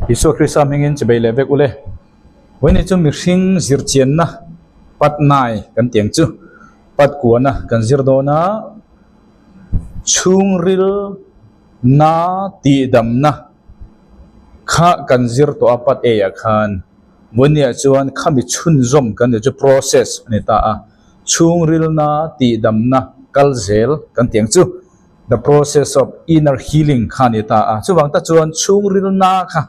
Isua Krista hmingin chibei leh vek ule. Vawiin chu mihring zirchianna patnai kan tih ang chu patkuana kan zir dawn a, chhungril na tihdamna kha kan zir tawh a pat ei ah khan vawiin chuan khami chhunzawm kan tih chu process a ni ta a, chhungril na tihdamna kal zel kan tih ang chu. The process of inner healing kha a ni ta a, chuvang tak chuan chhungrilna kha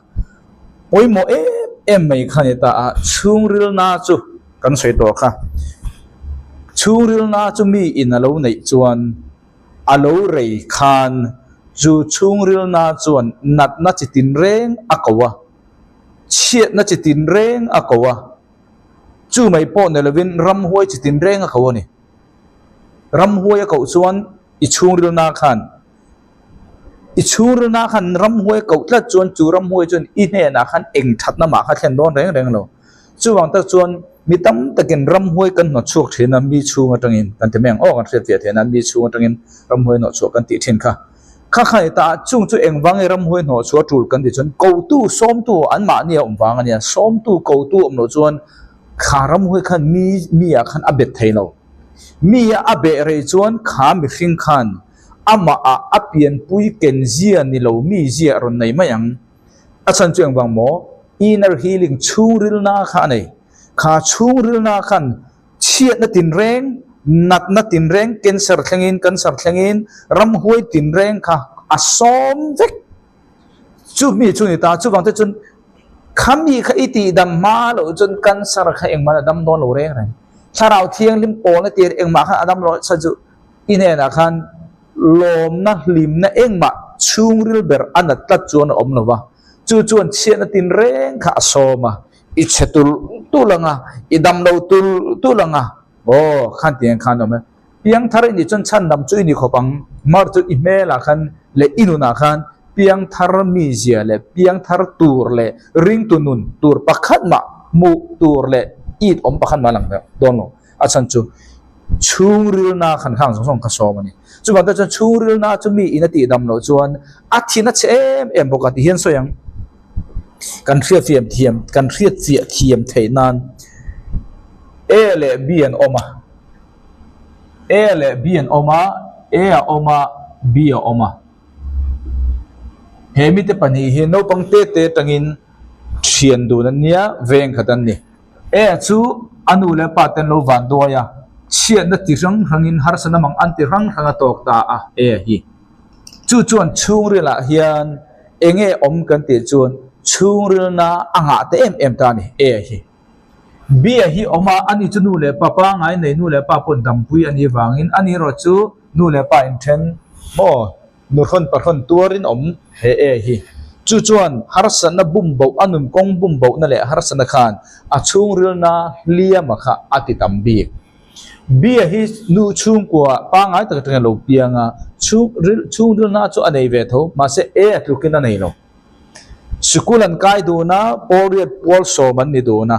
pawimawh em em mai kha a ni ta a, chhungrilna chu kan sawi tawh kha, chhungrilna chu mi in a lo neih chuan a lo rei khan chu chhungrilna chuan natna chi tinreng a ko a, chhiatna chi tinreng a ko a, chu mai pawh ni lovin ramhuai chi tinreng a ko a ni. Ramhuai a koh chuan i chhungrilna khan i chhungrilna khan ramhuai a koh tlat chuan chu ramhuai chuan i hnenah khan eng thatna mah kha thlen dawn reng reng lo. Chuvang tak chuan mi tam takin ramhuai kan hnawt chhuak thin a, mi chhung atangin kan ti mai ang aw kan hriat fiah theihna mi chhung atangin ramhuai hnawh chhuah kan tih thin kha. Kha kha ni ta a, chung chu engvang nge ramhuai hnawh chhuah tul kan tih chuan kotu sawmtu anmahni a awm vang a nia, sawmtu kotu awm loh chuan Kha ramhuai khan mi mi ah khan a bet thei lo. Mi a a beh rei chuan kha mihring khan amah ah a pianpui ken zia ni lo mi zia a rawn nei mai ang. A chhan chu engvang maw? Inner healing chhungrilna kha a nei. Kha chhungrilna khan chhiatna tinreng, natna tinreng, cancer thlengin, cancer thlengin, ramhuai tinreng kha a sawm vek. Chu mi chu ni ta, chuvang te chuan kha mi kha i tih dam hma loh chuan cancer kha engmah a dam dawn lo reng reng. Thlarau thianghlim pawlna tir engmah khan a dam lo chhan chu i hnenah khan lawmna hlimna engmah chhungril ber a nat tlat chuan a awm lo va, chu chuan chhiatna tin reng kha a sawm a, i chhe tul tul ang a, i dam lo tul tul ang a, aw khan tiang khan a awm e. Piangthar i nih chuan chhandam chu i ni khawp ang, mar chu i hmelah khan leh i nunah khan piangthar mizia leh piangthar tur leh ringtu nun tur pakhat mah hmuh tur leh it awm pakhat mah a lang dawn lo. A chhan chu chhungrilna khan khang zawng zawng kha sawm a ni. Chuvang te chuan chhungrilna chu mi in a tihdam loh chuan a thin a chhe em em bawk a ti hian sawi ang. Kan hriatfiam thiam kan hriatfiah thiam theih nan A leh B an awm a. A leh B an awm a, A a awm a, B a awm a. He mite pahnih hi naupang te te atangin thian dun an nia, veng khat an ni. A chu a nu leh pa te an lo van duai a, chhiatna ti hrang hrangin harsatna mang an ti hrang hrang a tawk ta a A hi. Chu chuan chhungrilah hian eng nge awm kan tih chuan chhungrilna a ngah ta em em ta a ni A hi. Bia hi awm a, ani chu nu leh pa pangngai nei nu leh pa pawh dampui a nih vangin ani erawh chu nu leh pa inthen maw nuhrawn pahrawn tuarin awm he e hi. Chu chuan harsatna bum boh a nun kawng bum bohna leh harsatna khan a chhungrilna hliama kha a ti tam bik. Bia hi nu chhungkua pangngai tak atangin a lo piang a, chhungrilna chu a nei ve tho mahse e a tlukin a nei lo. Sikul an kai dun a, pawlriat pual sawm an ni dun a,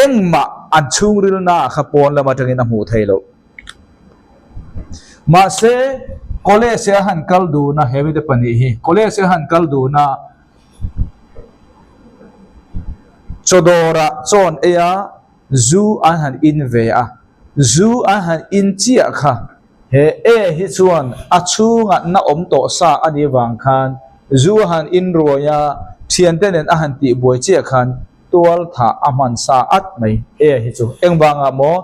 engmah an chhungrilna ah kha pawn lam atangin a hmuh theih loh. Mahse, college a han kal dun a, he mite pahnih hi college a han kal dun a, chawdawrah chawn ei a, zu an han in ve a, zu an han in chiah kha He e hi chuan a chhungah na awm tawh sa a nih vang khan zu a han inruai a, thiante nen a han tih buai chiah khan tual thah a hman sa at mai. E hi chu engvangah maw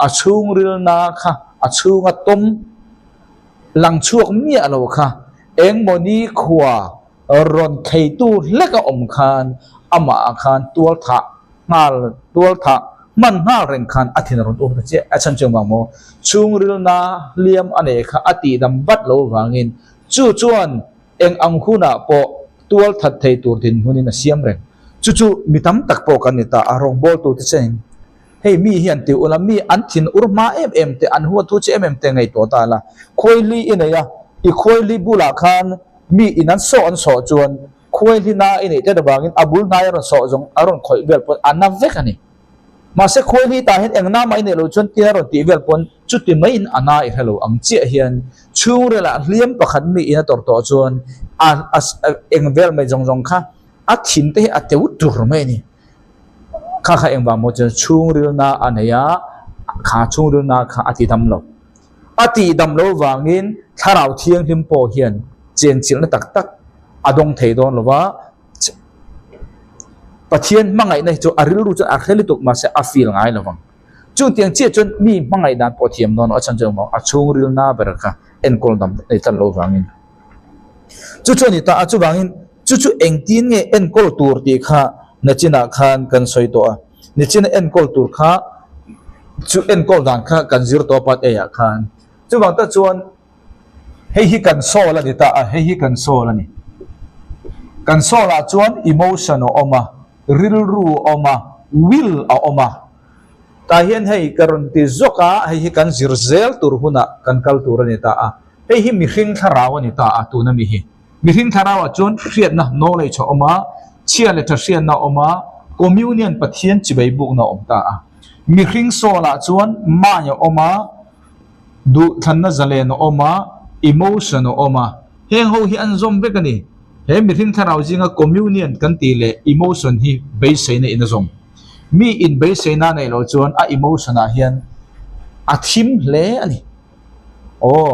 a chhungrilna kha a chhunga tawm lang chhuak miah lo kha engmawni khua rawn theitu hlek a awm khan amah ah khan tual thah nghal tual thah hman nghal reng khan a thin a rawn ur ta chiah a chhan chuang vang maw chhungrilna hliam a nei kha a tihdam vat lo vangin chu chuan eng ang hunah pawh tual that thei tur dinhmunin a siam reng chu chu mi tam tak pawh kan ni ta a rawngbawltu te chein hei mi hian ti ula mi an thin ur hma em em te an huat thu che em em te ngaihtuah ta la khuaili i nei a i khuaili bulah khan Mi in an sawh an sawh chuan khuai hlina i neih tlat avangin a bul hnai a rawn sawh zawng a rawn khawih vel pawn a na vek a ni. Mahse khuai hli tah hian eng nama i neih loh chuan tia a rawn tih vel pawn chuti maiin a na i hre lo ang chiah hian chhungrilah hliam pakhat mi in a tawrh tawh chuan a eng vel mai zawng zawng kha A thin te hi a teu tur mai a ni. Kha kha engvang maw chuan chhungrilna a nei a, kha chhungrilna kha a ti dam lo. A tih dam lo vangin thlarau thianghlim pawh hian chenchilhna tak tak a dawng thei dawn lo va, Pathian hmangaihna hi chu a rilru chuan a hre lutuk mahse a feel ngai lo vang. Chutiang chiah chuan mi hmangaih dan pawh thiam dawn lo, a chhan chu engmaw a chhungrilna ber kha enkawl dam nei tlat lo vangin. Chu chu a ni ta a, chuvangin chu chu engtin nge enkawl tur tih kha nachinah khan kan sawi tawh a, nichina enkawl tur kha chu enkawl dan kha kan zir tawh a part A ah khan. Chuvang tak chuan hei hi kan soul a ni ta a, hei hi kan soul a ni. Kan soul ah chuan emotion a awm a, rilru a awm a, will a awm a. Tah hian hei ka rawn ti zawk a, hei hi kan zir zel tur hunah kan kal tur a ni ta a. Hei hi mihring thlarau a ni ta a, tuna mi hi. Mihring thlarauah chuan hriatna, knowledge, a awm a, chhia leh tha hriatna a awm a, communion, Pathian chibai bukna, a awm ta a. Mihring soul-ah chuan mind a awm a, duhthlanna zalen a awm a, emotion a awm a. Heng ho hi an zawm vek a ni. He mihring thlarau zinga communion kan tih leh emotion hi beiseina in a zawm. Mi in beiseina neih loh chuan a emotion-ah hian a thim hle a ni. Aw,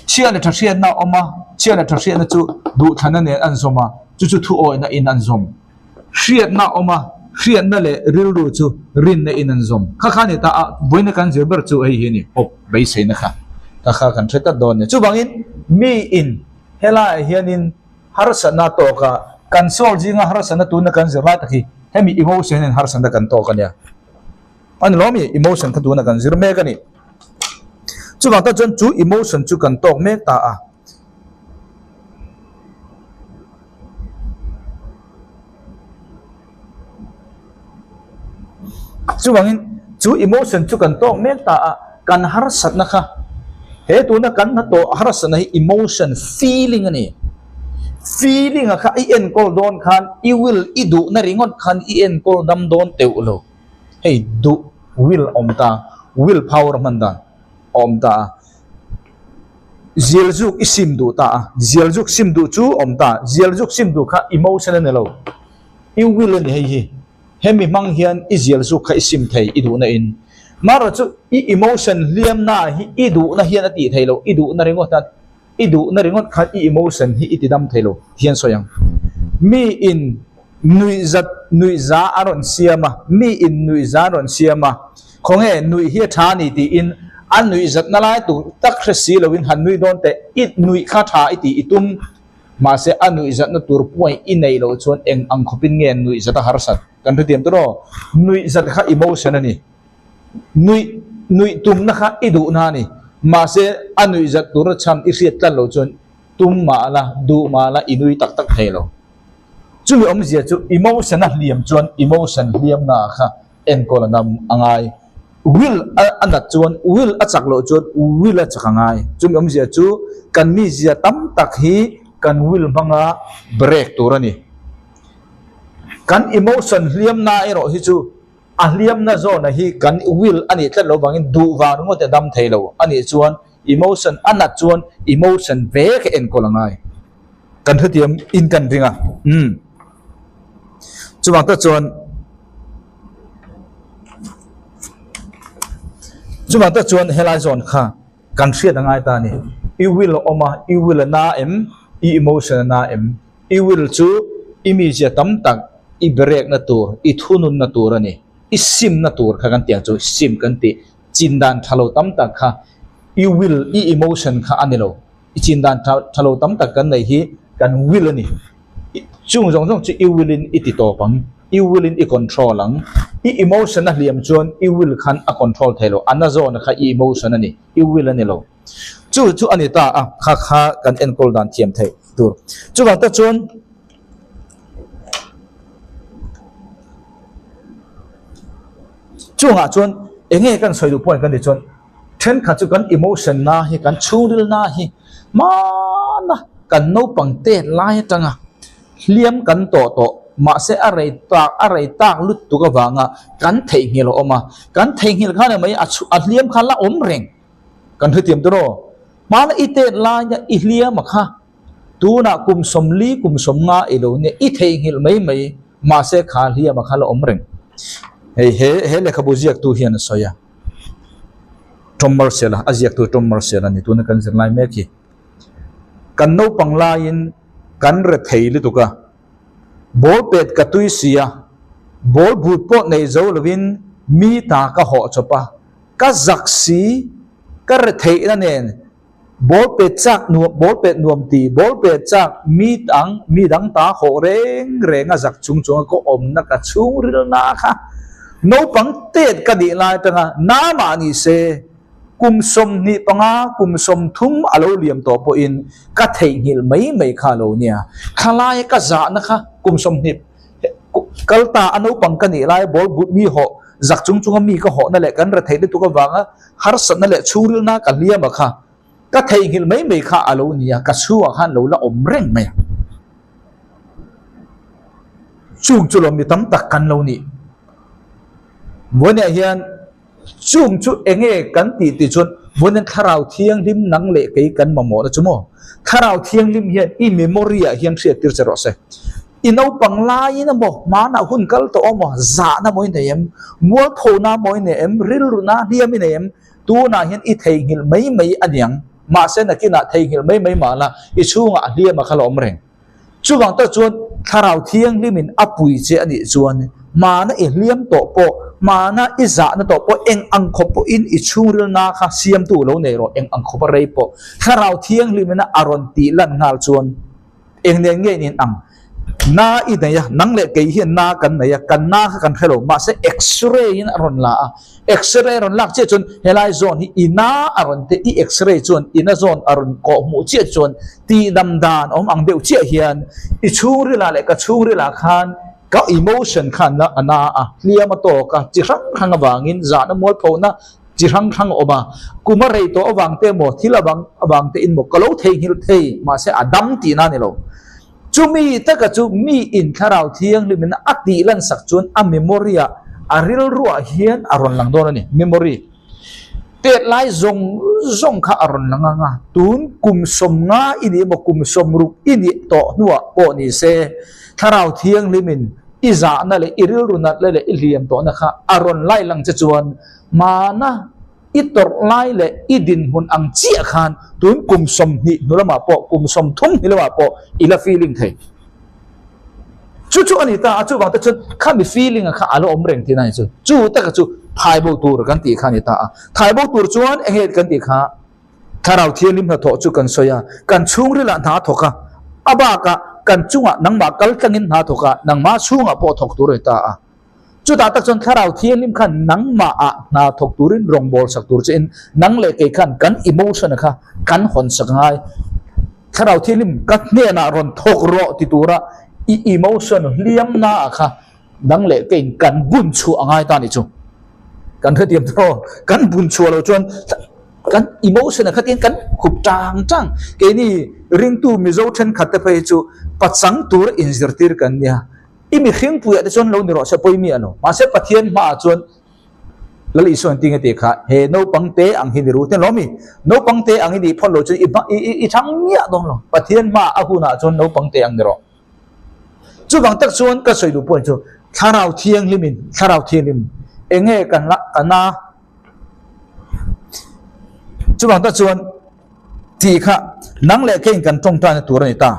chhia leh tha hriatna a awm a, chhia leh tha hriatna chu duhthlanna nen an zawm a, chu chu thu awihna in an zawm. Hriatna a awm a, hriatna leh rilru chu rinna in an zawm. Kha kha a ni ta a, vawiina kan zir ber chu hei hi a ni, hope, beiseina kha. Kha kha kan hre tlat dawn a ni. Chuvangin mi in helaiah hianin harsatna a tawk a, kan soul zinga harsatna tuna kan zir lai tak hi hemi emotion hian harsatna kan tawk a nia. A ni lo mi? Emotion kha tuna kan zir mek a ni. Chuvang tak chuan chu emotion chu kan tawk mek ta a. Chuvangin chu emotion chu kan tawk mek ta a, kan harsatna kha he tuna kan hnathawh harsatna hi emotion feeling a ni. Feeling a kha i enkawl dawn khan i will i duhna ringawt khan i enkawl dam dawn teuh lo. Hei duh will a awm ta, will power hman dan a awm ta a, zialzuk i sim duh ta a, zialzuk sim duh chu a awm ta, zialzuk sim duh kha emotion a ni lo, i will a ni hei hi, hemi hmang hian i zialzuk kha i sim thei i duhna in, marawh chu i emotion hliamna hi i duhna hian a tih theih loh, i duhna ringawt a. I duhna ringawt khan i emotion hi i ti dam thei lo hian sawi ang. Mi in nuihzat nuihza a rawn siam a, mi in nuihza an rawn siam a, khawnge nuih hi a tha a ni tiin a nuihzatna lai tur tak hre si loin han nui dawn teh, i nuih kha tha i tih i tum, mahse a nuihzatna tur point i neih loh chuan eng ang khawpin nge nuihzat a harsat kan hrethiam tawh aw? Nuihzat kha emotion a ni. Nuih nuih tumna kha i duhna a ni. Mahse, a nuihzat tura chhan i hriat tlat loh chuan tum mah la, duh mah la i nui tak tak thei lo. Chumi awmzia chu emotion a hliam chuan emotion hliamna kha enkawl a nam a ngai. Will a a nat chuan will a chak loh chuan will a chak a ngai. Chumi awmzia chu kan mizia tam tak hi kan will hmanga break tur a ni. Kan emotion hliamna erawh hi chu A hliamna zawna hi kan will a nih tlat lo vangin duh vang ringawt a dam thei lo a nih chuan emotion a nat chuan emotion ve ka enkawl a ngai. Kan hrethiam in kan ring a. Umm. Chuvang tak chuan chuvang tak chuan helai zawn kha kan hriat a ngai ta a ni. I will a awm a, i will a na em? I emotion a na em? I will chu i mizia tam tak i berekna tur, i thununna tur a ni. I simna tur kha kan tih ang chu, sim kan tih chin dan tha lo tam tak kha i will, i emotion kha a ni lo. I chin dan tha tha lo tam tak kan neih hi kan will a ni. Chung zawng zawng chu i will in i ti tawp ang, i will in i control ang. I emotion a hliam chuan i will khan a control thei lo, a na zawna kha i emotion a ni, i will a ni lo. Chu chu a ni ta a, kha kha kan enkawl dan thiam theih tur. Chuvang tak chuan chungah chuan eng nge kan sawi duh point kan tih chuan thenkhat chu kan emotion na hi kan chhungril na hi hmana kan naupang tet lai atanga hliam kan tawh tawh mahse a rei tak a rei tak lutuk avanga kan theihnghilh a awm a, kan theihnghilh khan emai a chhu a hliam kha la awm reng. Kan hrethiam tur aw. Hmana i tet laia i hliam a kha. Tunah kum 40, kum 50 i lo nia, i theihnghilh mai mai, mahse kha hliam a kha la awm reng. Hei he he lehkhabu ziaktu hian a sawi a, Tom Marcel-a, a ziaktu Tom Marcel-a ni tuna kan zir lai mek hi. Kan naupang laiin kan rethei lutuk a, ball pet ka tui si a, ball but pawh nei zo lovin mi ta ka hawh chawp a, ka zak si, ka retheihna nen ball pet chak nuam, ball pet nuam ti, ball pet chak mi dang, mi dang ta hawh reng reng a zak chung chunga ka awmna ka chhungrilna kha naupang tet ka nih lai atanga namah ni se. Kum 25, kum 30 a lo liam tawh pawhin ka theihnghilh mai mai kha a lo nia. Thlalai ka zahna kha kum 20 kal ta a naupang ka nih lai ball but mi hawh zak chung chunga mi ka hawhna leh kan retheih lutuk avanga harsatna leh chhungrilna ka hliam a kha ka theihnghilh mai mai kha a lo nia, ka chhungah khan lo la awm reng mai a. Chung chu lawm mi tam tak kan lo nih. Vawiinah hian. Chung chu enge kan tih tih chuan vawiin Thlarau Thianghlim nang leh kei kan mamawhna chu maw? Thlarau Thianghlim hian i memory ah hian hriat tir che rawh se. I naupang laiin emaw, hmanah hun kal tawh emaw, zahna maw i nei em? Mualphona maw i nei em? Rilruna hliam i nei em? Tunah hian i theihnghilh mai mai a niang. Mahse nakinah theihnghilh mai mai mahla i chhungah a hliam a kha la awm reng. Chuvang tak chuan Thlarau Thianghlimin a pui che a nih chuan hmana i hliam tawh pawh, hmana i zahna tawh pawh, eng ang khawp pawhin i chhungrilna kha siamtu lo nei rawh, eng ang khawpa rei pawh Thlarau Thianghlimina a rawn tih lan nghal chuan eng nen nge in ang? Na i nei a, nang leh kei hian na kan nei a, kan na kha kan hre lo, mahse X-ray in a rawn la a, X-ray rawn lak chiah chuan helai zawn hi i na a rawn teh, i X-ray chuan i na zawn a rawn kawh hmuh chiah chuan tihdam dan awm ang deuh chiah hian i chhungrilah leh ka chhungrilah khan ka emotion khan la a na a, hliam a tawk a, chi hrang hrang avangin zahna mualphona chi hrang hrang a awm a, kum a rei tawh avang te emaw thil avang avang te in maw ka lo theihnghilh thei mahse a dam tihna a ni lo. Chumi taka chu mi in Thlarau Thianghlimin a tih lan sak chuan a memory ah, a rilruah hian a rawn lang dawn a ni. Memory tet lai zawng zawng kha a rawn lang ang a, tun kum 50 i nih emaw kum 60 i nih tawh hnuah pawh ni se, Thlarau Thianghlimin i zahna leh i rilru natna leh i hliam tawhna kha a rawn lai lang che chuan hmana I tawrh lai leh i dinhmun ang chiah khan tun kum 20 hnu lamah pawh, kum 30 hnu lamah pawh i la feeling thei. Chu chu a ni ta a, chuvang te chuan khami feeling a kha a la awm reng thin a ni chu. Chu taka chu thaibo tur kan tih kha a ni ta a. Thaibo tur chuan eng nge kan tih kha? Thlarau Thianghlim hnathawh chu kan sawi a, kan chhungrilah hna a thawk a, a bakah kan chungah nangmah kal tlangin hna a thawk a, nangmah chhungah pawh thawk tur a ni ta a. Chutah tak chuan Thlarau Thianghlim khan nangmah ah hna thawk turin rawngbâwl sak tur che in nang leh kei khan kan emotion a kha kan hawn sak ngai. Thlarau Thianghlim ka hnenah rawn thawk rawh ti tura i emotion hliamna ah kha nang leh keiin kan bun chhuah a ngai ta a nih chu. Kan hrethiam tawh aw. Kan bun chhuah loh chuan kan emotion a kha tiin kan khup tang tang. Keini ringtu Mizo thenkhat te phei hi chu pachang tur inzirtir kan nia. I mihring puiah te chuan lo ni rawh se pawi mi a lo. Mahse Pathian hmaah chuan Lal Isua an ti nge tih kha he naupang te ang hi ni ru ten lo mi? Naupang te ang i nih phawt lo chuan i hma i i i thang miah dawn lo. Pathian hmaah a hunah chuan naupang te ang ni rawh. Chuvang tak chuan ka sawi duh pawh chu Thlarau Thianghlimin Thlarau Thianghlim enge kan la ka na chuvang tak chuan tih kha nang leh keiin kan tawngtaina tur a ni ta.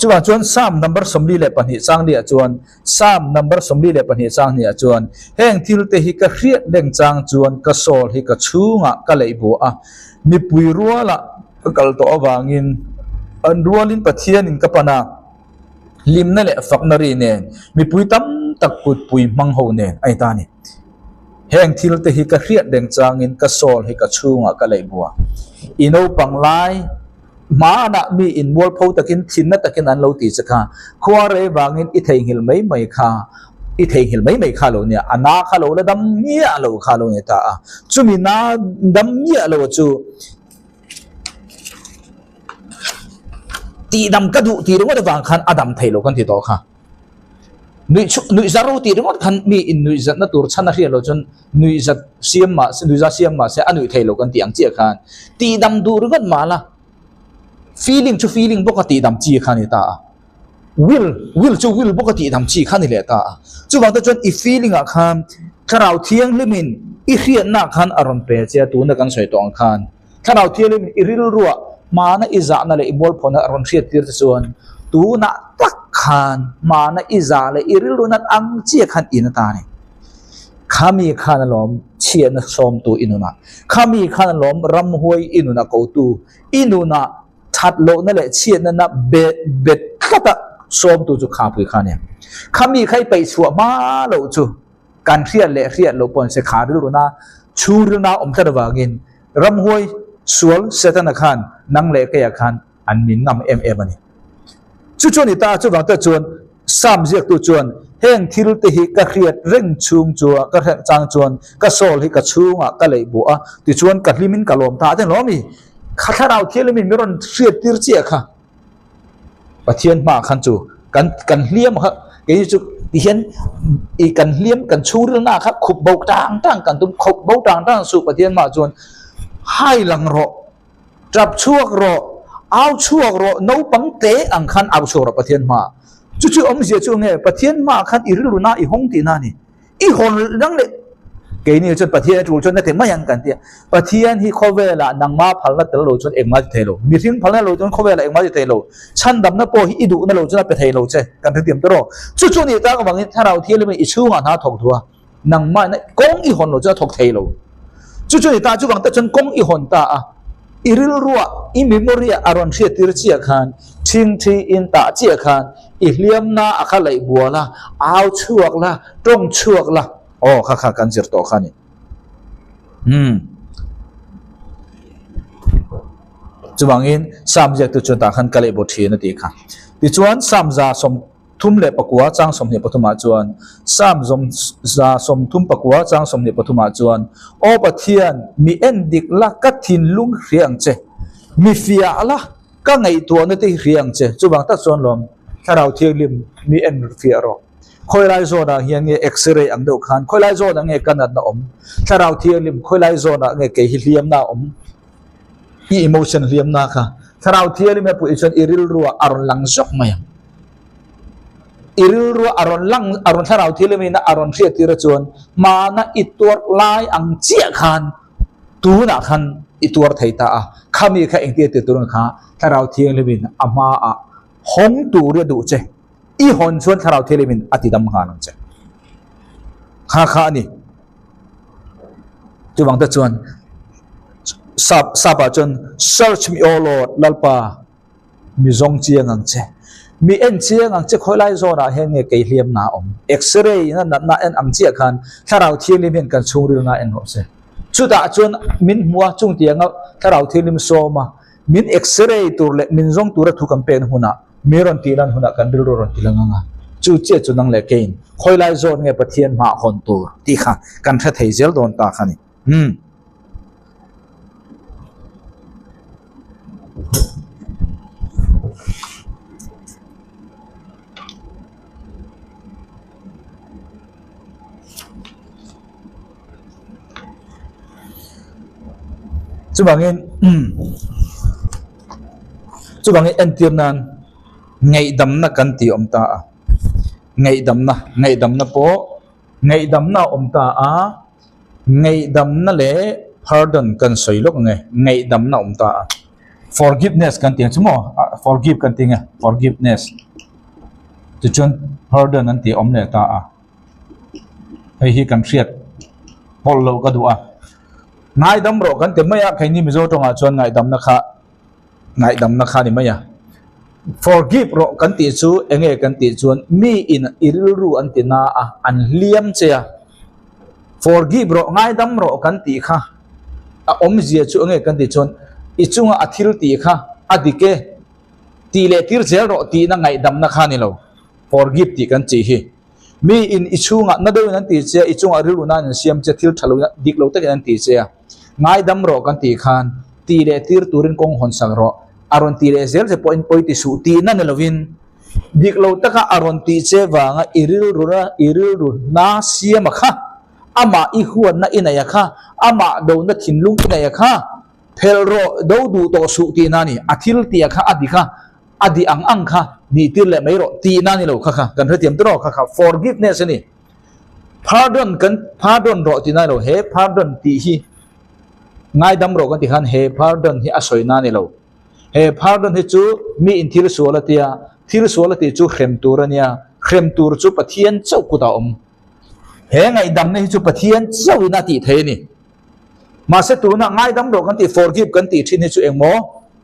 Chuvang chuan Psalm number 42 chang liah chuan Psalm number 42 chang hniah chuan heng thil te hi ka hriat reng chang chuan ka sawl hi ka chhungah ka leih buah a, mipui rualah ka kal tawh avangin an rualin Pathianin ka pan a. Hlimna leh fakna ri nen, mipui tam tak kutpui hmang ho nen a ni ta a ni. Heng thil te hi ka hriat reng changin ka sawl hi ka chhungah ka leih bua. I naupang lai hmanah mi inmualpho takin thinna takin an lo ti che kha, khua rei vangin i theihnghilh mai mai kha, i theihnghilh mai mai kha lo nia, a na kha lo la dam miah lo kha lo ni ta a. Chumi na dam miah lo chu. Tihdam ka duh tih ringawt avang khan a dam thei lo kan ti tawh kha. Nuih chu nuih za ro tih ringawt khan mi in nuih zatna tur chhan a hriat loh chuan nuih zat siam mah se nuih za siam mah se a nuih thei lo kan tih ang chiah khan tihdam duh ringawt mah la feeling chu feeling bawk a tihdam chi kha a ni ta a. Will will chu will bawk a tihdam chi kha a ni leh ta a. Chuvang te chuan i feeling ah khan Thlarau Thianghlimin i hriatna khan a rawn pe che a tuna kan sawi tawh ang khan. Thlarau Thianghlim i rilruah hmana i zahna leh i mualphawna a rawn hriattir te chuan tunah tak khan hmana i zah leh i rilru nat ang chiah khan in ata a ni. Khami khan alawm chhiatna sawmtu i nunah, khami khan alawm ramhuai i nunah kotu i nunah that lohna leh chhiatna na bet bet tlata sawmtu chu khapui kha a ni. Khami kha i peih chhuah hma loh chu Kan hriat leh hriat loh pawh an se kha rilruna chhungrilna awm tlat avangin ramhuai sual Setana khan nang leh keiah khan an min ngam em em a ni. Chu chu a ni ta a, chuvang tak chuan Psalm ziaktu chuan heng thil te hi ka hriat reng chhung chuan ka hriat chang chuan ka soul hi ka chhungah ka leih buah a, tichuan ka hlimin ka lawm ta a ti lawm i kha thlarau thianghlimin min rawn hriat tir chiah kha. Pathian hmaah khan chu kan kan hliam kha kei chu tihian ih kan hliam kan chhungrilna kha khup bo tang tang kan tum khup bo tang tang suh Pathian hmaah chuan hai lang rawh tap chhuak rawh au chhuak rawh naupang te ang khan au chhuak rawh Pathian hmaah chu chu awmzia chu nge Pathian hmaah khan i rilruna i hawng tihna a ni. I hawn dang leh keini chuan Pathian a tul chuan na ti mai ang kan ti a. Pathian hi khawvelah nangma phalna tel lo chuan engmah ti thei lo. Mihring phalna lo chuan khawvelah engmah ti thei lo. Chhandamna pawh hi i duhna lo chuan a pe thei lo che kan hrethiam ta rawh. Chu chu nih tak avangin Thlarau Thianghlim i chhungah hna thawk duh a, nangmah ina kawng i hawn lo chuan a thawk thei lo. Chu chu ni ta chuvang te chuan kawng i hawn ta a, i rilruah i memory-ah a rawn hriattir chiah khan thingthi in tah chiah khan i hliamna a kha laih bual a, au chhuak la, tawng chhuak la, aw kha kha kan zir tawh kha a ni. Umm. Chuvangin Psalm ziaktu chuan tah khan ka laih baw thin a tih kha. Tichuan Psalm 134 chang 23 ah chuan Psalm 134 chang 23 ah chuan Aw Pathian, mi en dik la, ka thinlung hria ang che, mi fiah la, Ka ngaihtuahna te hi hria ang che, chuvang tak chuan lawm Thlarau Thianghlim mi en fiah rawh. Khawi lai zawnah hian nge X-ray ang deuh khan khawi lai zawnah nge ka natna awm? Thlarau Thianghlim khawi lai zawnah nge kei hi hliamna a awm? I emotion hliamna kha Thlarau Thianghlim a puih chuan i rilruah a rawn lang zawk mai ang. I rilruah a rawn lang a rawn Thlarau Thianghlim ina a rawn hriattir a chuan hmana i tuar lai ang chiah khan Tunah khan i tuar thei ta a, khami kha engtia ti tur kha Thlarau Thianghlimin a hmaah hawng tur a duh che. I hawn chuan Thlarau Thianghlimin a ti dam nghal ang che. Kha kha a ni. Chuvang te chuan sap sapah chuan search me O Lord Lalpa Mi zawng chiang ang che. Mi en chiang ang che khawi lai zawnah hian nge kei hliamna a awm. X-ray in a natna en ang chiah khan Thlarau Thianghlim hian kan chhungrilna en rawh se. Chutah chuan min hmu a, chung tianga Thlarau Thianghlim sawm a, min X-ray tur leh min zawng tura thu kan pekna hunah mi rawn tih lan hunah kan rilru rawn ti lang ang a. Chu chiah chu nang leh keiin khawi lai zawn nge Pathian hmah hawn tur tih kha kan hre thei zel dawn ta kha a ni. Umm. Chuvangin chuvangin entir nan ngaihdamna kan tih awm ta a ngaihdamna ngaihdamna pawh ngaihdamna a awm ta a. Ngaihdamna leh pardon kan sawi lawk ang e, ngaihdamna awm ta a. Forgiveness kan tih ang chu maw? Forgive kan tih ang e, forgiveness. Tichuan pardon an tih a awm leh ta a. Hei hi kan hriat pawlh loh ka duh a. Ngaidam rawh kan ti mai a, keini Mizo tawngah chuan ngaihdamna kha ngaihdamna kha a ni mai a. Forgive rawh kan tih chu enge kan tih chuan mi in i rilru an ti na a, an hliam che a. Forgive rawh, ngaidam rawh kan tih kha a awmzia chu enge kan tih chuan i chunga a thil tih kha a dik e, tih leh tir zel rawh tihna ngaihdamna kha a ni lo. Forgive tih kan chih hi. Mi in i chhungah na deuhin an ti che a, i chungah rilru nan an siam che a, thil tha lo dik lo takin an ti che a, ngaidam rawh kan tih khan tih leh tir turin kawng hawn sak rawh, a rawn tih leh zel che pawhin pawi ti suh tihna ni lovin Dik lo taka a rawn tih che vanga i rilru i rilru na siam a kha, amah i huatna i nei a kha, amah dona thinlung i nei a kha, phelh rawh do duh tawh suh tihna a ni. A thil tih a kha a dik a, a di ang ang kha nih tir leh mai rawh tihna a ni lo kha kha kan hrethiam tawh kha kha forgiveness a ni. Pardon kan pardon rawh tihna a ni lo, he pardon tih hi ngaidam rawh kan tih khan he pardon hi a sawina a ni lo. He pardon hi chu mi in thil sual a tia, thil sual a tih chu hrem tur a nia, hrem tur chu Pathian chauh kutah a awm. He ngaihdamna hi chu Pathian chauhin a tih thei a ni. Mahse tuna ngaidam rawh kan tih, forgive kan tih thin hi chu engmaw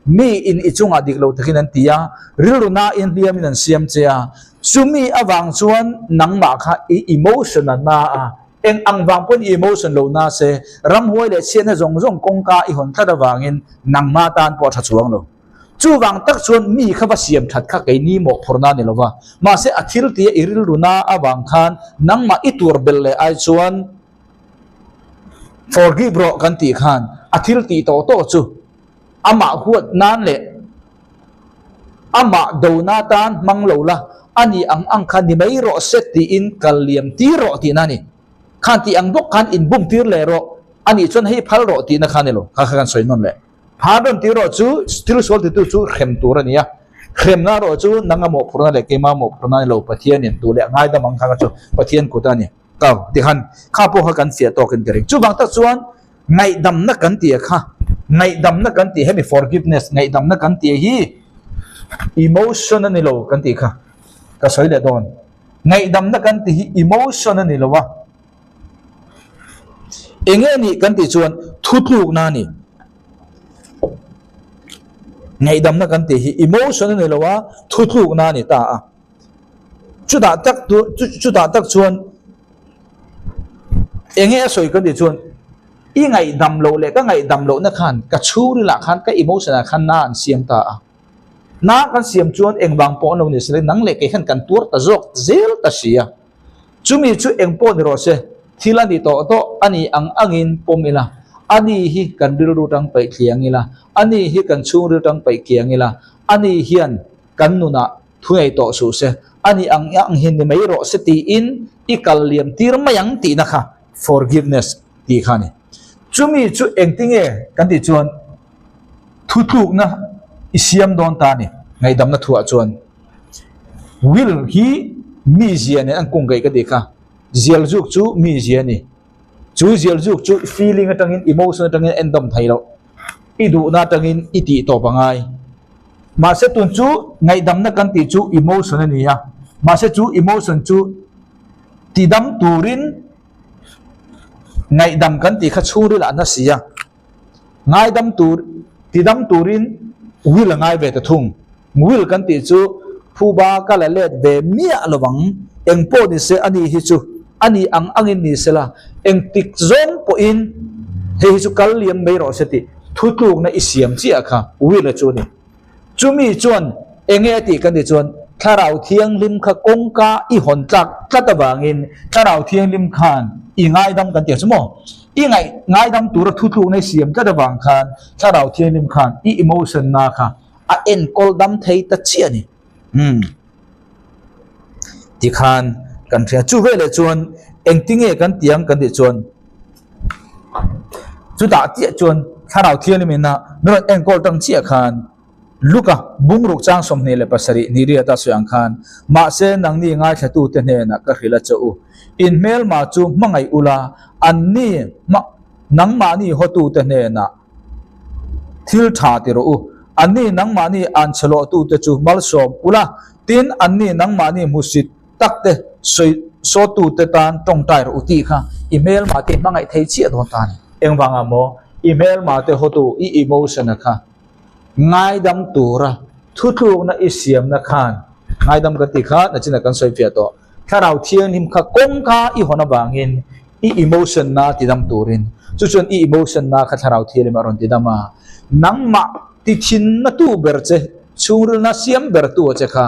mi in i chungah dik lo takin an ti a, rilru nain hliamin an siam che a, chumi avang chuan nangmah kha i emotion a na a, Eng ang vang pawhin i emotion lo na se, ramhuai leh chhiatna zawng zawng kawngka i hawn tlat avangin nangma tan pawh a tha chuang lo. Chuvang tak chuan mi kha va siam that kha keini mawhphurhna a ni lo va, mahse a thil tia i rilru na avang khan nangmah i tur belh leh ai chuan forgive rawh kan tih khan a thil tih tawh tawh chu amah huat nan leh Amah dona tan hmang lo la, a ni ang ang kha ni mai rawh se tiin kal liam tir rawh tihna a ni. Khan tih ang bawk khan inbum tir leh rawh, a nih chuan hei phal rawh tihna kha a ni lo. Kha kha kan sawi nawn leh. Pardon tih rawh chu thil sual titu chu hrem tur a ni a, hremna rawh chu nanga mawhphurhna leh keima mawhphurhna a ni lo, Pathianin duh leh ngaidam ang kha kha chu Pathian kut a ni. Kau tikhan kha pawh kha kan fiah tawkin ka ring. Chuvang tak chuan Ngaihdamna kan tih a kha, ngaihdamna kan tih hemi forgiveness ngaihdamna kan tih hi emotion a ni lo kan tih kha ka sawi leh dawn. Ngaihdamna kan tih hi emotion a ni lo a, eng nge nih kan tih chuan thutlukna a ni. Ngaihdamna kan tih hi emotion a ni lo a, thutlukna a ni ta a. Chutah tak chutah tak chuan eng nge a sawi kan tih chuan i ngaihdam loh leh ka ngaihdam lohna khan ka chhungril ah khan ka emotion ah khan na an siam ta a. Na kan siam chuan engvang pawh an lo ni se nang leh kei khan kan tuar ta zawk zel ta si a. Chumi chu eng pawh ni rawh se thil a ni tawh tawh a ni ang angin pawm ila, a ni hi kan rilru tang paih thliang ila, a ni hi kan chhungril tang paih kiang ila, a ni hian kan nunah Thu nei tawh suh se, a ni ang ang hi ni mai rawh se tiin i kal liam tir mai ang tihna kha forgiveness tih kha a ni. Chumi chu engtinge kan tih chuan thutlukna i siam dawn ta a ni. Ngaihdamna thuah chuan will hi mizia nen an kungkaih ka tih kha, zialzuk chu mizia a ni. Chu zialzuk chu feeling atangin emotion atangin a endawm thei loh, i duhna atangin i tih tawp a ngai. Mahse tun chu ngaihdamna kan tih chu emotion a ni a, mahse chu emotion chu tidam turin ngaihdam kan tih kha chhungril ah na si a, ngaidam tur tidam turin will a ngai ve ta thung. Will kan tih chu phuba ka la let ve miah lo ang, eng pawh ni se ani hi chu a ni ang angin ni sela, engtik zawng pawhin hei hi chu kal liam mai rawh se tih Thutlukna i siam chiah kha Will-a chu a ni. Chumi chuan enge a tih kan tih chuan Thlarau Thianghlim kha kawngka i hawn tlak tlat avangin Thlarau Thianghlim khan i ngaidam kan tih ang chu maw? I ngaih ngaidam tura thutlukna i siam tlat avang khan Thlarau Thianghlim khan i emotion-na kha a enkawl dam thei ta chiah a ni. Umm. Tikhan kan hria. Chu veleh chuan engtinge kan ti ang kan tih chuan chutah chiah chuan Thlarau Thianghlim ina min rawn enkawl tang chiah khan Luka bungruk chang 27 ni riat a sawi ang khan mahse nangni ngaithlatute hnenah ka hrilh a che u. In hmelma chu hmangaih ula anni nangmahni hawtute hnenah Thil tha ti rawh u. Anni nangmahni an chhe lawhtute chu malsawm ula, tin anni nangmahni hmusit takte sawi sawttute tan tawngtai rawh u tih kha i hmelmahte hmangaih thei chiah dawn ta a ni. Engvangah maw i hmelmahte hawtu i emotion-a kha ngaidam tura thutlukna i siamna khan ngaidam kan tih kha nachinah kan sawi fiah tawh. Thlarau Thianghlim kha kawngka i hawn avangin i emotion na tidam turin chu chuan i emotion na kha Thlarau Thianghlim a rawn tidam a, nangmah ti thinna tu ber che, chhungrilna siam ber tu a che kha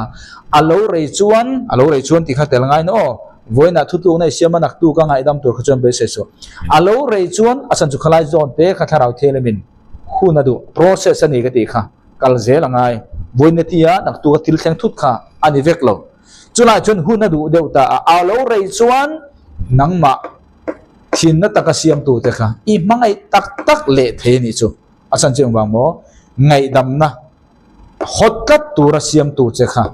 a lo rei chuan, a lo rei chuan tih kha tel ngai na aw, vawiinah thutlukna i siam a naktu ka ngaihdam tur kha chuan beisei suh. A lo rei chuan a chhan chu khalai zawn te kha Thlarau Thianghlimin hun a duh, process a ni ka tih kha kal zel a ngai, vawiinna tia naktu ka thil thleng thut kha. a ni vek lo. Chulai chuan hun a duh deuh ta a, a lo rei chuan nangmah thinna taka siamtute kha i hmangaih tak tak leh thei a nih chu. A chhan chu engvang maw? Ngaihdamna hawt tlat tura siamtu che kha,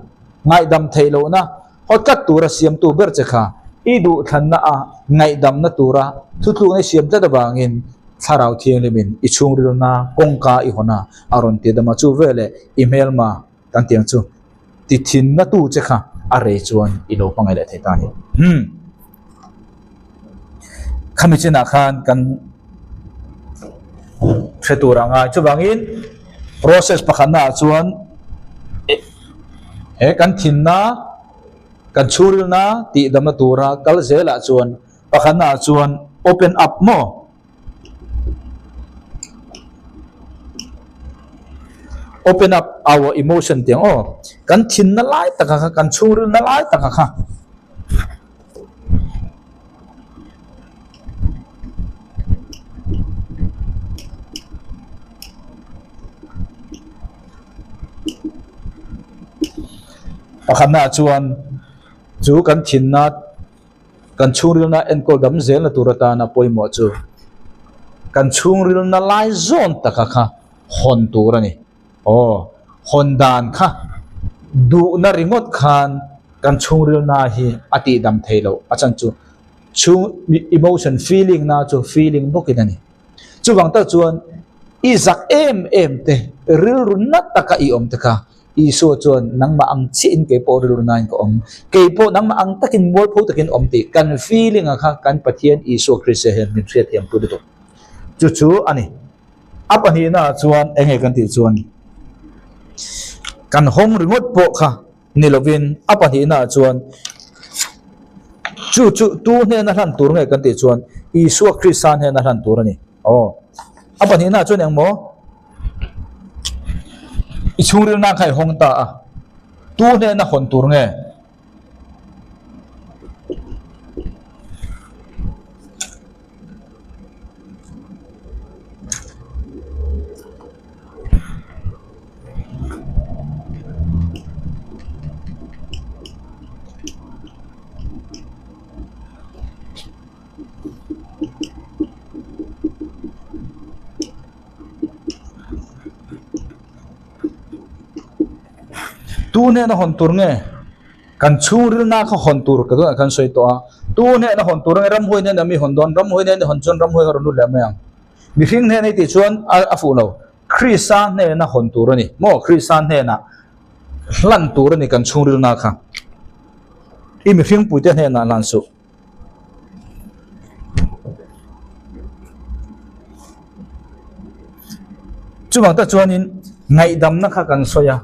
ngaihdam theih lohna hawt tlat tura siamtu ber che kha i duhthlanna a ngaihdamna tura thutlukna i siam tlat avangin Thlarau Thianghlimin i chhungrilna kawngka i hawn a, a rawn ti dam a, chu veleh i hmelma kan tih ang chu ti thinna tu che kha a rei chuan i lo hmangaih leh thei ta a ni. Umm. Khami chinah khan kan hre tur a ngai. Chuvangin process pakhatna ah chuan he kan thinna kan chhungrilna tih damna tura kal zelah chuan pakhatna ah chuan open up maw? Open up our emotion tih ang aw. Kan thinna lai taka kha, kan chhungrilna lai taka kha. Pakhatnaah chuan chu kan thinna kan chhungrilna enkawl dam zelna tur atana pawimawh chu kan chhungrilna lai zawn taka kha hawn tur a ni. Aw, hawn dan kha duhna ringawt khan kan chhungrilna hi a tihdam thei loh a chan chu chhung emotion feeling na chu feeling bawkin a ni. Chuvang tak chuan i zak em em te rilru na taka i awm te kha Isua chuan nangmah ang chiahin kei pawh rilru nain ka awm, kei pawh nangmah ang takin mualpho takin awm tih kan feeling a kha kan Pathian Isua Krista hian min hriatthiam pui lutuk. Chu chu a ni. A pahnihnaah chuan eng nge kan tih chuan kan hawng ringawt pawh kha ni lovin a pahnihnaah chuan chu chu tu hnena hlan tur nge kan tih chuan Isua Krista hnena hlan tur a ni. Aw. A pahnihnaah chuan engmaw? I chhungrilna kha i hawng ta a, tu hnena hawn tur nge? Tu hnena hawn tur nge? Kan chhungrilna kha hawn tur ka tunah khan sawi tawh a. Tu hnena hawn tur nge? Ramhuai hnena mi hawn dawn? Ramhuai hnena hawn chuan ramhuai kha rawn lut leh mai ang. Mihring hnena i tih chuan a fuh lo. Krista hnena hawn tur a ni. Maw Krista hnenah hlan tur a ni kan chhungrilna kha. I mihringpuite hnenah hlan suh. Chuvang tak chuanin ngaihdamna kha kan sawi a,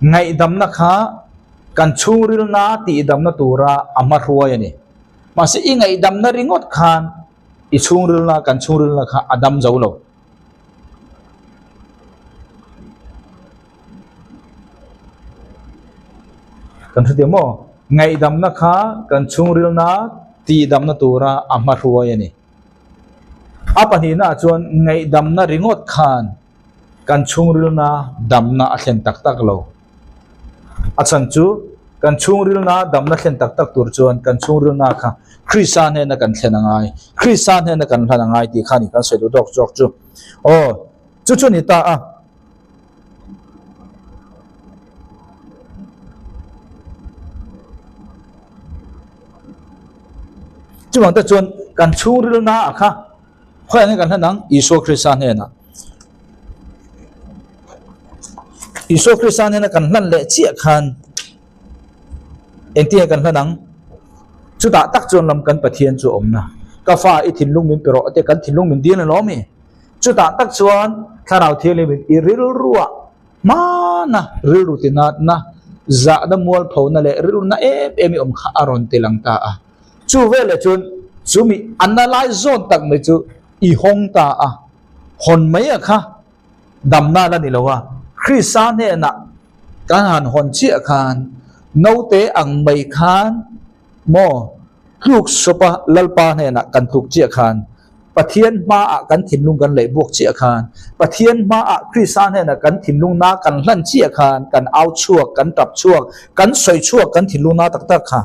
ngaihdamna kha kan chhungrilna tihdamna tura a hmahruai a ni. Mahse i ngaihdamna ringawt khan i chhungrilna kan chhungrilna kha a dam zo lo. Kan hre teh maw? Ngaihdamna kha kan chhungrilna tihdamna tura a hmahruai a ni. A pahnihnaah chuan ngaihdamna ringawt khan kan chhungrilna damna a thlen tak tak lo. A chhan chu kan chhungrilna damna thlen tak tak tur chuan kan chhungrilna kha Krista hnena kan thlen a ngai, Krista hnena kan hlan a ngai tih kha a ni kan sawi duh dawk zawk chu. Aw, chu chu a ni ta a. Chuvang te chuan kan chhungrilna ah kha khawiah nge kan hlan ang? Isua Krista hnenah. Isua Krista hnena kan hlan leh chiah khan engtin nge kan hlan ang? Chutah tak chuan lam kan Pathian chu a awmna. Ka fa i thinlung min pe rawh tia kan thinlung min dil alawm i. Chutah tak chuan Thlarau Thianghlimin i rilruah hmana rilru tinatna, zahna mualphona leh rilruna em em i awm kha a rawn ti lang ta a. Chu veleh chuan chumi a na lai zawn tak mai chu i hawng ta a, hawn mai a kha damna la ni lo a, Krista hnenah kan han hawn chiah khan naute ang mai khan maw tluk sawpa Lalpa hnenah kan tluk chiah khan. Pathian hmaah kan thinlung kan leih buak chiah khan, Pathian hmaah Krista hnenah kan thinlung na kan hlan chiah khan kan au chhuak, kan tap chhuak, kan sawi chhuak kan thinlung na tak tak kha.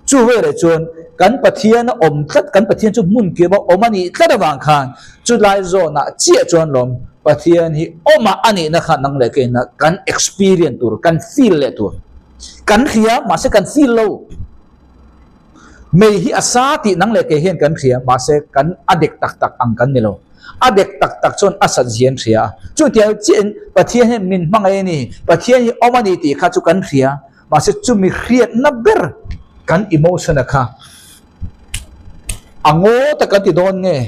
Chu veleh chuan kan Pathian a awm tlat, kan Pathian chu hmun kip a awm a nih tlat avang khan chulai zawnah chiah chuan lawm Pathian hi awmah a nihna kha nang leh keina kan experience tur, kan feel leh tur. Kan hria mahse kan feel lo. Mei hi a sa tih nang leh kei hian kan hria, mahse kan a dek tak tak ang kan ni lo. A dek tak tak chuan a sat zia an hria a. Chutiang chiahin Pathian hian min hmangaih a ni, Pathian hi awm a ni tih kha chu kan hria, mahse chumi hriatna ber kan emotion-a kha a ngaw tak kan ti dawn nge?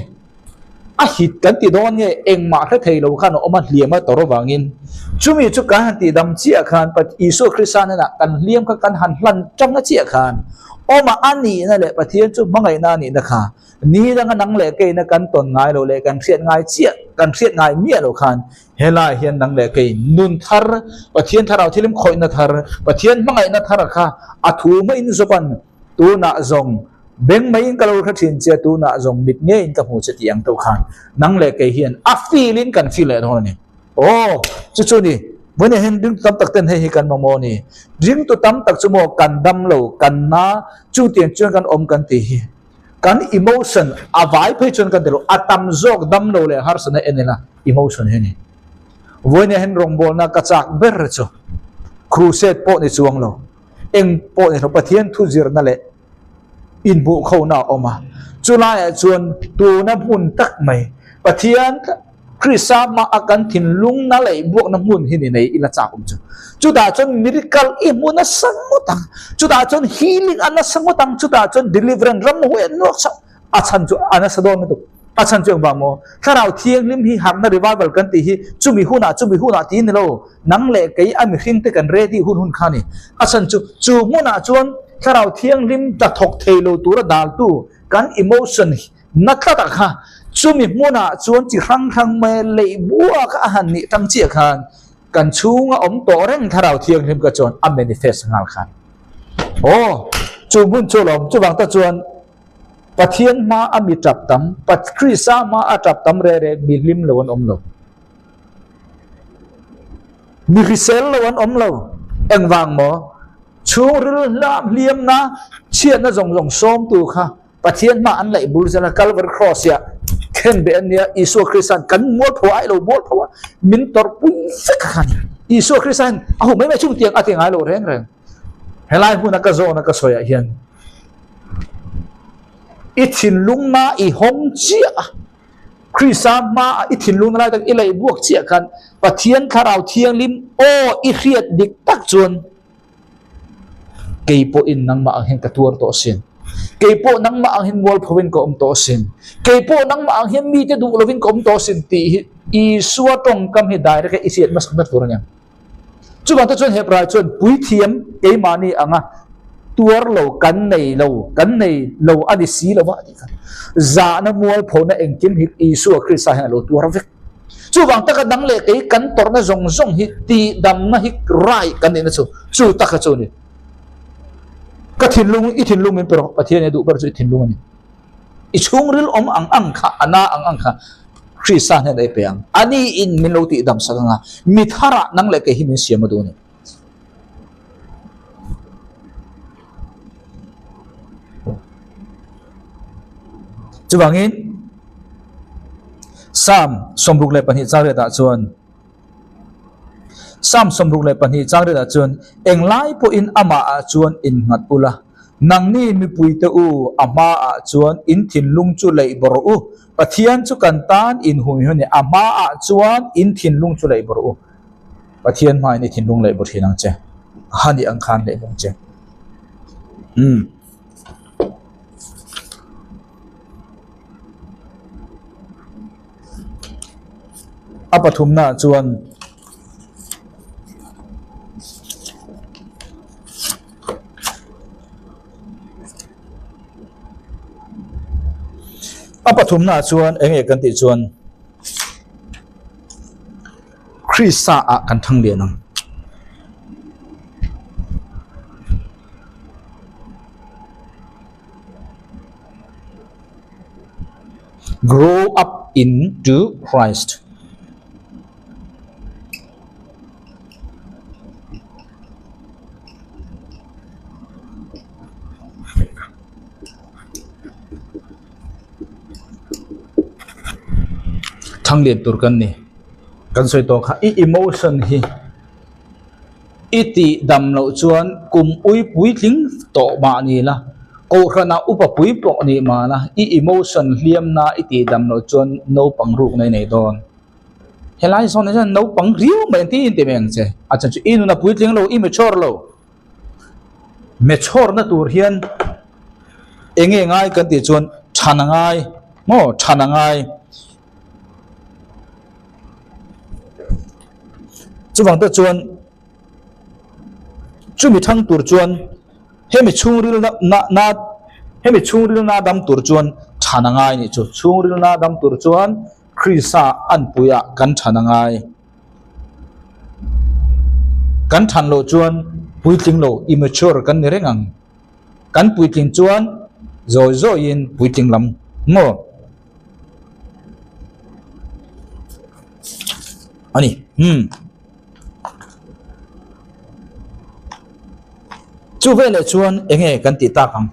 A hit kan ti dawn nge engmah hre thei lo khan a awm a, hliam a tawrh avangin chumi chu kan han tihdam chiah khan Isua Krista hnenah kan hliam kha kan han hlan tang a chiah khan awma a nihna leh Pathian chu hmangaihna a nihna kha ni danga nang leh keina kan tawn ngai lo leh kan hriat ngai chiah kan hriat ngai miah lo khan helai hian nang leh kei nun thar Pathian thlarau thilim khawihna thar Pathian hmangaihna thar kha a thu hmain zawk an Tunah zawng, beng maiin ka lo hre thin che, tunah zawng mit ngeiin ka hmu che tih ang teuh khan nang leh kei hian a feel in kan feel leh dawn a ni. Aw, chu chu ni, vawiin hian ringtu tam tak ten hei hi kan mamawh a ni. Ringtu tam tak chu maw kan dam lo, kan na, chutiang chuan kan awm kan tih hi. Kan emotion a vai phei chuan kan ti lo, a tam zawk dam lo leh harsatna en ila emotion hi a ni. Vawiin hian rawngbawlna ka chak ber chu crusade pawh ni chuang lo. Eng pawh ni lo Pathian thu zirna leh inhmuhkhona a awm a, chulaiah chuan tuna hmun tak mai Pathian Krista hmaah kan thinlungna leh buakna hmun hi ni nei ila chak awm chu. Chutah chuan miracle i hmu nasa ngawt ang, chutah chuan healing a nasa ngawt ang, chutah chuan deliverance ram huai a nuak chauh a chhan chu a nasa dawn lutuk. A chhan chu engvang maw? Thlarau Thianghlim hi harhna revival kan tih hi chumi hunah chumi hunah tih ni lo, nang leh kei a mihring te kan ready hun hun kha a ni. A chhan chu chu hmunah chuan Thlarau Thianghlim ta thawk thei lo tura daltu kan emotion na tlatah kha chumi hmunah chuan chi hrang hrang mai leih bua kha a han nih tang chiah khan kan chhunga awm tawh reng Thlarau Thianghlim kha chuan a manifest nghal khan. Aw, chu hmun chu lawm chuvang ta chuan Pathian hma a mi tap tam, Krista hma a tap tam reh reh mi hlim lo an awm lo. Mi hrisel lo an awm lo. Engvang maw? Chhungril hlam hliamna, chhiatna zawng zawng sawmtu kha Pathian hma an laih bul zel a, Calvary Cross ah khen beh an nia, Isua Krista'n kan mualpho ai lo mualpho a, min tawrhpui vek a kha ni. Isua Krista'n a hu mai mai chung tiang a ti ngai lo reng reng. Helai hmuna ka zawhna ka sawiah hian i thinlungna i hawng chiah a, Krista hmaah i thinlungna lai tak i laih buak chiah khan Pathian Thlarau Thianghlim aw i hriat dik tak chuan kei pawhin nangmah ang hian ka tuar tawh asin. Kei pawh nangmah ang hian mualpho in ka awm tawh asin. Kei pawh nangmah ang hian mite duh lovin ka awm tawh asin tih hi Isua tawngkam hi direct a i hriat hmasak ber tur a nia. Chuvang te chuan Hebrai chuan puithiam keimahni anga tuar lo kan nei lo, kan nei lo a ni si lo va tih kha. Zahna mualphona engkim hi Isua Krista hian a lo tuar vek. Chuvang taka dang leh kei kan tawrhna zawng zawng hi tihdamna hi rai kan nihna chu chu taka chu a ni. Ka thinlung, i thinlung min pe rawh, Pathian i duh ber chu i thinlung a ni. I chhungril awm ang ang kha, a na ang ang kha Krista hnenah i pe ang. Ani in min lo tihdam sak anga, mi tharah nang leh kei hi min siam a duh a ni. Chuvangin, Psalm 62 changriatah chuan, Psalm 62 changriatah chuan, Englai pawhin amahah chuan innghat ula, Nangni mipuite u, a hmaah chuan in thinlung chu leih bawrh u. Pathian chu kan tan in hum hi a ni, a hmaah chuan in thinlung chu leih bawrh u. Pathian hmain i thinlung leih bawrh thin ang che, a nih ang khan leih bawk che. Umm. A pathumnaah chuan. A pathumnaah chuan eng nge kan tih chuan Krista ah kan thang lian ang. Grow up into Christ. Thanglian tur kan ni. Kan sawi tawh kha i emotion hi i tih dam loh chuan kum ui puitling tawh mah ni la, kohhranah upa pui pawh nih mah la, i emotion hliamna i tih dam loh chuan naupang rukna i nei dawn. Helai zawn ah hian naupang riau mai an ti in ti mai ang che. A chhan chu i nun a puitling lo, i mature lo. Mature na tur hian eng nge ngai kan tih chuan than a ngai maw than a ngai. Chuvang te chuan chumi thang tur chuan hemi chhungril na na hemi chhungril na dam tur chuan than a ngai nih chu. Chhungril na dam tur chuan. Krista anpuiah kan than a ngai. Kan than loh chuan puitling lo, immature, kan ni reng ang. Kan puitling chuan zawi zawiin puitling lam maw a ni. Umm. Chu veleh chuan eng nge kan tih tak ang?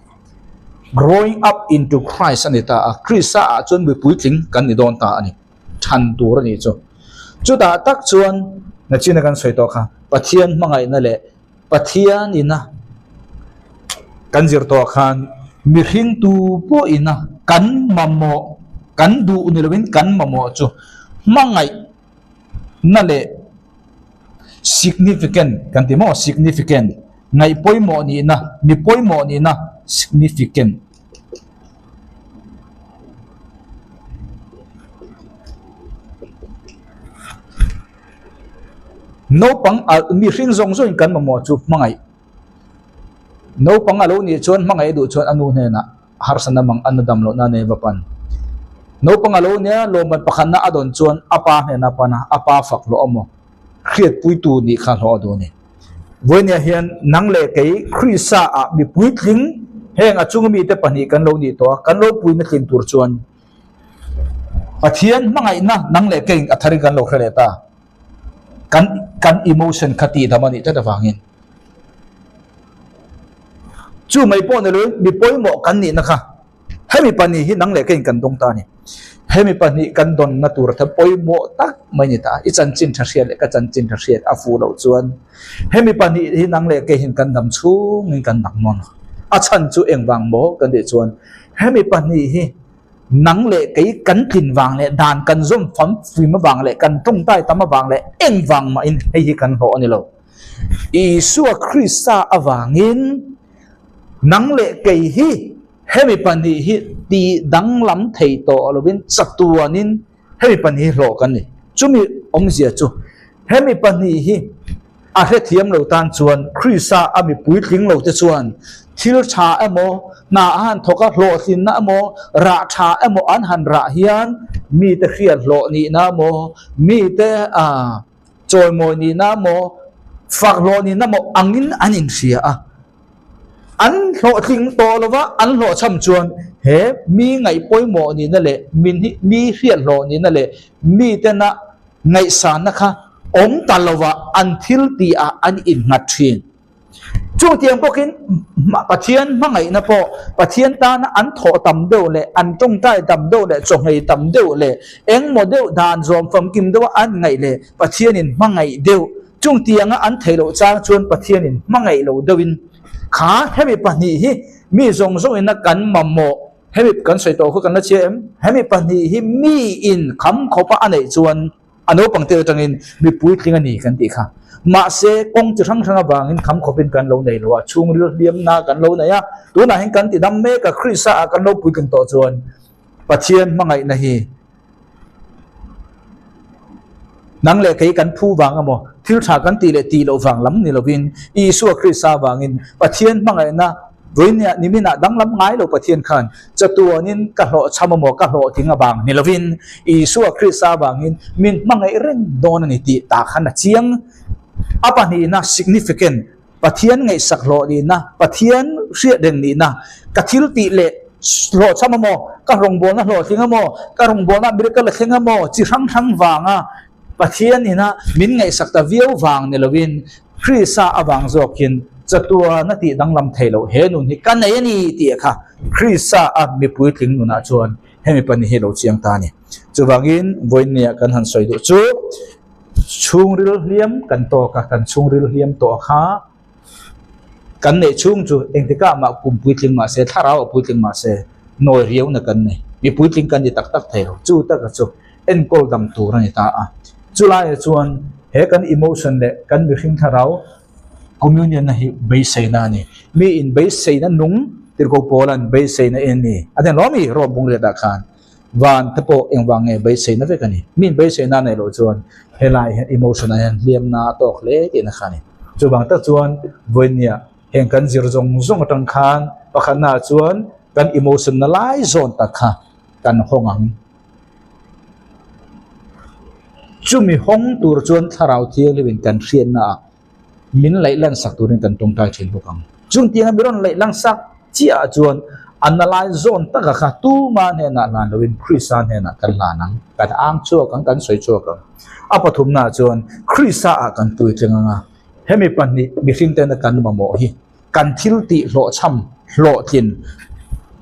Growing up into Christ a ni ta a, Krista ah chuan mi puitling kan ni dawn ta a ni, than tur a nih chu. Chutah tak chuan nachina kan sawi tawh kha, Pathian hmangaihna leh Pathian ina kan zir tawh khan mihring tu pawh ina kan mamawh, kan duh ni lovin kan mamawh chu hmangaihna leh Significant kan ti maw? Significant, ngaih pawimawh nihna, mi pawimawh nihna, significant. Naupang a mihring zawng zawngin kan mamawh chu hmangaih. Naupang a lo nih chuan hmangaih a duh chuan a nu hnenah harsatna mang a na dam lohna nei va pan. Naupang a lo nia lawmman pakhatna a dawn chuan a pa hnena pan a, a pa fak hlawh a maw? Hriatpuitu nih kha hlawh a duh a ni. Vawinia hian nang leh kei Krista ah mi puitling heng a chunga mite pahnih kan lo nih tawh a, kan lo puina tlin tur chuan Pathian hmangaihna nang leh keiin a tharin kan lo hre leh ta. Kan kan emotion kha tihdam a nih tlat avangin. Chu mai pawh ni loin mi pawimawh kan nihna kha hemi pahnih hi nang leh keiin kan dawng ta a ni. Hemi pahnih kan dawnna tur atha pawimawh tak mai ni ta a. I chanchin tha hriat leh ka chanchin tha hriat a fuh loh chuan hemi pahnih hi nang leh keiin kan dam chhungin kan dang nawn a. A chhan chu engvang maw kan tih chuan hemi pahnih hi nang leh kei kan tlin vang leh dan kan zawm fam fim avang leh kan tawngtai tam avang leh engvang mahin hei hi kan hlawh a ni lo. Isua Krista avangin nang leh kei hi hemi pahnih hi tih danglam thei tawh lovin chatuanin hemi pahnih hi hlawh kan ni. Chumi awmzia chu hemi pahnih hi a hrethiam lo tan chuan Krista a mi puitling lo te chuan thil tha emaw hna a han thawk a hlawhtlinna emaw rah tha emaw an han rah hian mite hriat hlawh nihna emaw mite ah Chawimawi nihna maw, fak hlawh nihna maw angin an inhria a. An hlawhtling tawh lova an hlawhchham chuan he mi ngaih pawimawh nihna leh min hi mi hriat hlawh nihna leh mitena ngaihsanna kha awm ta lova an thil tihah an innghat thin. Chutiang bawkin Pathian hmangaihna pawh Pathian tana an thawh tam deuh leh an tawngtai tam deuh leh chawhmei tam deuh leh engmaw deuh dan zawm famkim deuha an ngaih leh Pathianin hmangaih deuh chungtianga an theih loh chang chuan Pathianin hmangaih lo deuhin kha hemi pahnih hi mi zawng zawngina kan mamawh hemi kan sawi tawh kha kan la chhia em hemi pahnih hi miin kham khawpa a neih chuan A naupang te atangin mi puitling a ni kan tih kha. Mahse, kawng chi hrang hrang avangin kham khawpin kan lo nei lo a, chhungril hliamna kan lo nei a. Tunah hian kan ti dam mek a, Krista ah kan lo puitling tawh chuan Pathian hmangaihna hi nang leh kei kan phu vang emaw, thil tha kan tih leh tih loh vang lam ni lovin Isua Krista avangin Pathian hmangaihna Vawinia niminah danglam ngai lo Pathian khan chatuanin ka hlawhchham amaw ka hlawhtling avang ni lovin Isua Krista avangin min hmangaih reng dawn a ni tih tah khan a chiang. A pahnihna, significant, Pathian ngaihsak hlawh nihna, Pathian hriat reng nihna, ka thil tih leh Hlawhchham a maw? Ka rawngbawlna hlawhtling a maw? Ka rawngbawlna miracle a thleng a maw? Chi hrang hrang vanga Pathian ina min ngaihsak ta viau vang ni loin Krista avang zawkin chatuan a tih danglam thei loh he nun hi ka nei a ni tih kha Krista a mipui tling nunah chuan hemi pahnih hi lo chiang ta a ni. Chuvangin vawiinnia kan han sawi duh chu chhungril hliam kan tawk a, kan chhungril hliam tawh kha kan neih chhung chu engtikah mah kum puitling mah se, thlarau a puitling mah se nawi riauna kan nei. Mi puitling kan ni tak tak thei lo. Chu taka chu enkawl dam tur a ni ta a. Chulaiah chuan he kan emotion leh kan mihring thlarau communion-na hi beiseina a ni. Mi in beiseina nung tirhkoh Paula'n beiseina en ni a den lawm i Rom bungriatah khan van te pawh engvang nge beiseina vek a ni. Mi in beiseina a neih loh chuan helai hian emotion-ah hian hliamna a tawk hle tihna kha a ni. Chuvang tak chuan vawinia heng kan zir zawng zawng atang khan pakhatnaah chuan kan emotion-na lai zawn tak kha kan hawng ang. Chumi hawng tur chuan Thlarau Thianghlim-in kan hriatnaah min laih lan sak turin kan tawngtai thin bawk ang. Chung tianga mi rawn laih lang sak chiahah chuan a na lai zawn taka kha tuma hnenah hlan loin Krista hnenah kan hlan ang, kan ang chhuak ang, kan sawi chhuak ang. A pathumnaah chuan Krista-ah kan puitling ang a, hemi pahnih mihring tena kan mamawh hi kan thil tih hlawhchham, hlawhtlin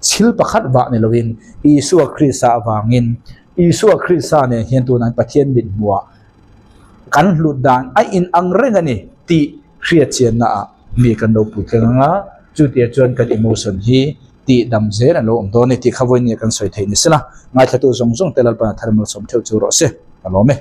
thil pakhat vah ni loin Isua Krista avangin Isua Krista nen hian tunah Pathian mithmuhah kan hlut dan a in ang reng a ni tih hriatchianna ah mi kan lo puitling ang a, chutia chuan kan emotion hi tih dam zel an lo awm dawn a ni tih kha vawiin nge kan sawi theih ni sela, ngaithlatu zawng zawng te Lalpan a thar malsawm theuh chu rawh se, ka lawm e.